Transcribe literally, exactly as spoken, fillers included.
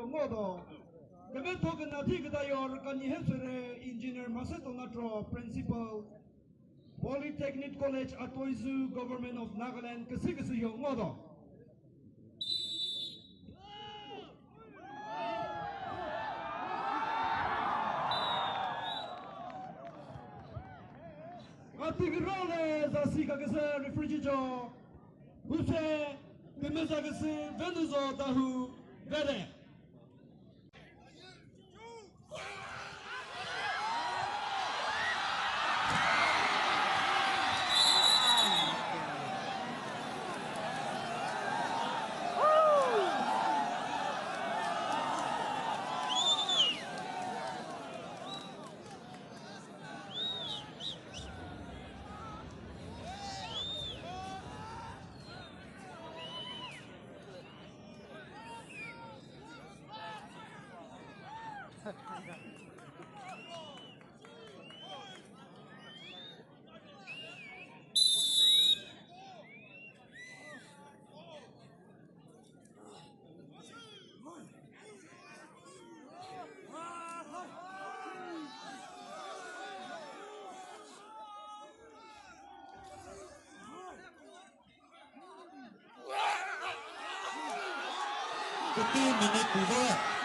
Ngodo. Kebe tho kena thi keda yo rükani he süre engineer Maseto Natro, principal, Polytechnic College Atoizu, Government of Nagaland, küsü küsü yo ngodo. Ati girole zasi kakese refugee jo. Huse kümüza küsü Venuzo Dahu vere. Fifteen minute before.